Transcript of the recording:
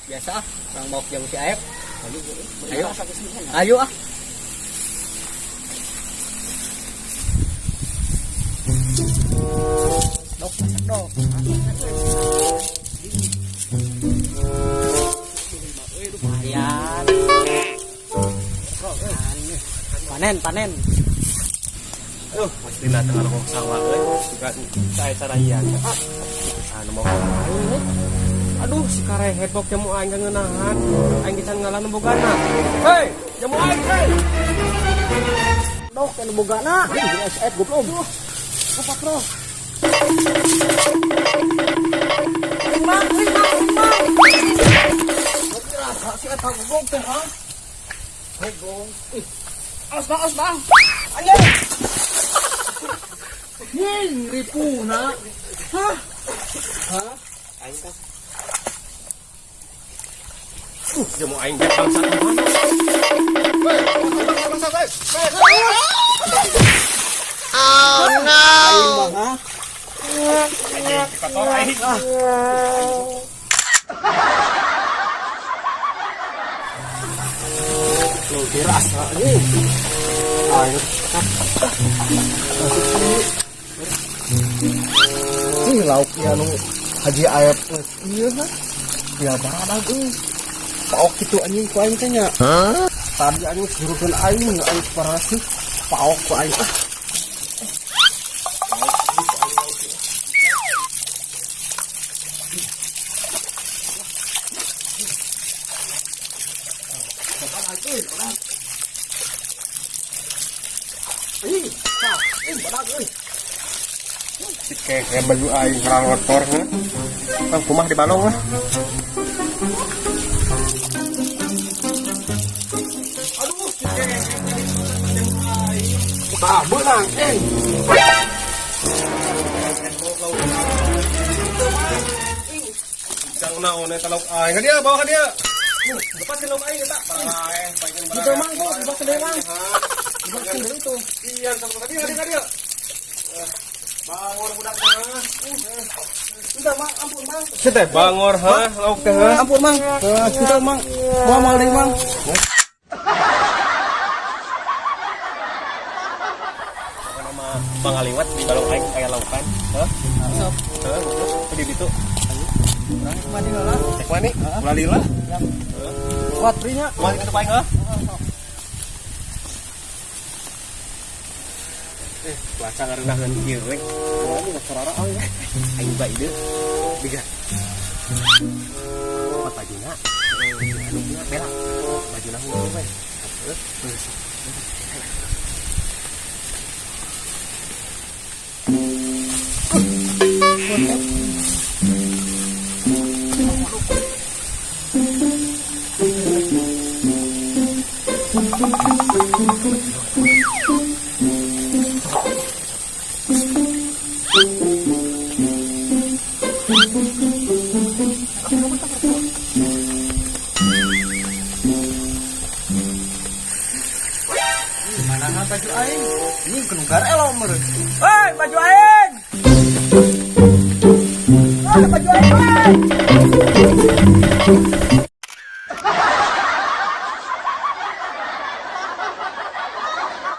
Biasa ah, orang bawa jamu si Aep. Ayo, ayo ah. Dok, masak dok. Lumayan. Panen, panen. Aduh, mesti datang kalau sawah euy. Juga saya saraian. Anu mau aing. Aduh, si karehet bok jamu aing ngeunahan. Aing can ngalah nu bogana. Hei, jamu aing, hei. Dok, anu bogana. Ih, si Aep goblok. Apa, Bro? Mang, mang, mang. Rasa si eta goblok teh, ha? Goblok. Ih. Awas, Bang, awas, Bang. Anjing. Nying, ripuhna. Hah? Hah? Aing teh. Jamu aing teh bangsa mana? Hei, bangsa bangsa, hei. Oh no. Aing mah, ha? Anjing kotor aing. Lu dirasa anjing. Ayo, Ih, lauk ya nu Haji Aep geus ieu ha. Ya badag euy. Paok kitu anjing ku aing teh nya. Tadi anjing suruhkeun aing aing parasih paok ku aing ah. Ih, ih, badag euy. Si kehe baju aing kotor ha. Kang kumah di balong lah. Aduh, si kehe aing. Tah beunang eh. Jang naon eta lauk aing. Ka dia bawa ka dia. Lepaskeun lauk aing eta. Baraeh, paikeun baraeh. Itu mang, Bu, lepaskeun deui mang. Lepaskeun deui tuh. Iya, sama ka dia, ka dia. Bangor budak mah. Enggak, Mang, ampun, Mang. Si teh bangor ha, lauk teh ha. Ampun, Mang. Enggak, Mang. Moal moal deui, Mang. Nama pangaliwat di balong aing aya laukan. Hah? Sok. Heuh, di ditu. Urang rek mandi heula. Cek mani? Ulah lila. Kuat prinya. Kuat itu paing heuh. Cuaca ngareunahkeun kieu we. Wah, ini sarara aing. Aing boga ide. Biga. Pot bajuna. Anu bela. Bajuna hungkul we. Heuh. Mana baju aing? Ini kenugar elo meureun. Hei, baju aing. Hei, baju aing. Hei.